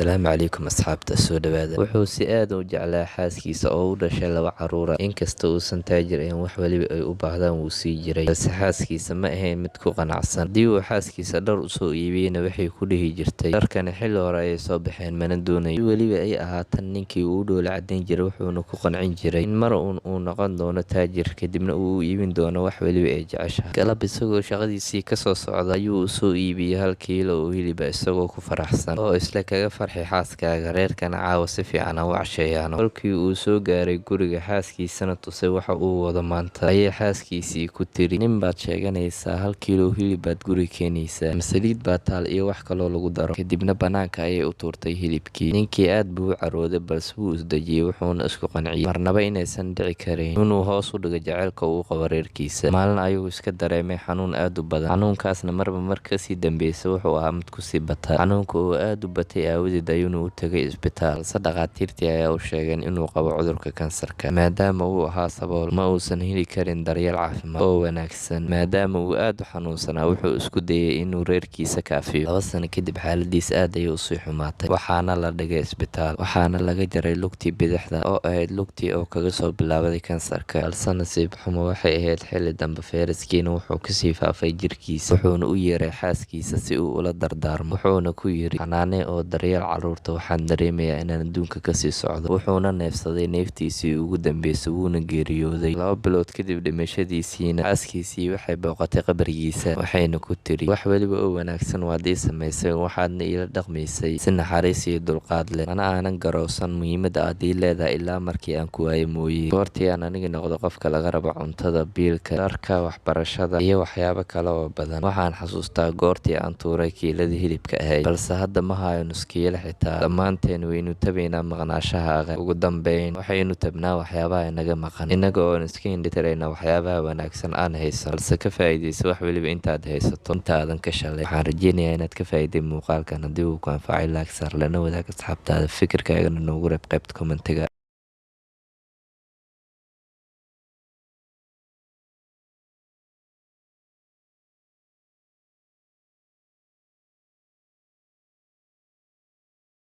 Asalaamu calaykum asxaabta, soo dhawaada. Wuxuu si aad u jeclaa xaaskiisa oo u dhashay laba caruura. Inkasta uusan taajir ahayn, wax waliba ay u baahdaan wuu sii jiray, balse xaaskiisa ma ahayn mid ku qanacsan. Haddii uu xaaskiisa dhar usoo iibiyeyna, waxay ku dhihi jirtay, "Dharkani xilli hore ayay soo baxeen, mana doonayo." Si weliba ay ahaatan, ninkii uu u dhoola cadayn jiray, wuxuuna ku qancin jiray in mar uun uu noqon doono taajir, kadibna uu u iibin doono wax weliba ay jeceshahay. Galab isagoo shaqadiisii kasoo socda ayuu usoo iibiyey 1 kiilo oo hiliba, isagoo ku faraxsan oo isla kaga farxi xaaskaaga, reerkana caawa si fiican ha u casheeyaano. Kolkii uu soo gaaray guriga, xaaskiisana tusay waxa uu wado maanta, ayay xaaskiisii ku tiri, "Nin baad sheeganaysaa, 1 kiilo hilib baad guriga keenaysaa, masaliid baa taal iyo wax kaloo lagu daro." Kadibna banaanka ayay u tuurtay hilibkii. Ninkii aad buu u carooday, balse wuu isdejiyey, wuxuuna isku qanciyey marnaba inaysan dhici karayn inuu hoos u dhigo jaceylka uu qabo reerkiisa. Maalin ayuu iska dareemay xanuun aad u badan. Xanuunkaasna marba mar kasii dambeysa wuxuu ahaa mid kusii bata. Xanuunka oo aad u batay aawadeed ayuuna u tegay isbitaal, balse dhakhaatiirtii ayaa u sheegeen inuu qabo cudurka kansarka. Maadaama uu ahaa sabool, ma uusan heli karin daryeel caafimaad oo wanaagsan. Maadaama uu aad u xanuunsanaa, wuxuu isku dayay inuu reerkiisa kaafiyo. 2 sano kadib xaaladiis aad ayay usii xumaatay, waxaana la dhigay isbitaal, waxaana laga jaray lugtii bidixda oo ahayd lugtii oo kaga soo bilaabaday kansarka. Balse nasiib xumo, waxay ahayd xilli dambe, fayraskiina wuxuu kasii faafay jirkiisa. Wuxuuna u yeeray xaaskiisa si uu ula dardaarmo, wuxuuna ku yiri, "Xanaane oo daryeel caruurta, waxaan dareemayaa inaan adduunka kasii socdo." Wuxuuna neefsaday neeftiisii ugu dambeysay, wuuna geeriyooday. 2 bilood kadib dhimashadiisiina, xaaskiisii waxay booqatay qabrigiisa, waxayna ku tiri, "Wax weliba oo wanaagsan waad ii samaysay, waxaadna iila dhaqmaysay si naxariis iyo dulqaad leh. Mana aanan garowsan muhiimadda aad ii leedahay ilaa markii aan ku waayo mooye. Goortii aan aniga noqdo qofka laga rabo cuntada, biilka, dharka, waxbarashada iyo waxyaabo kale oo badan, waxaan xasuustaa goortii aan tuuray kiiladii hilibka ahayd, balse hadda ma hayo nus kiilo xitaa. Dhammaanteen waynu tabaynaa maqnaashahaaga. Ugu dambeyn, waxaynu tabnaa waxyaabaha inaga maqan, innaga oon iska indhitirayna waxyaabaha wanaagsan aan haysan. Balse ka faa'iidayso wax weliba intaad haysato, intaadan ka shalay." Waxaan rajeynayaa inaad ka faa'iiday muuqaalkan. Haddii uu ku anfacay, like saar, lana wadaag asxaabtaada, fikirkaagana noogu reeb qaybta commentiga.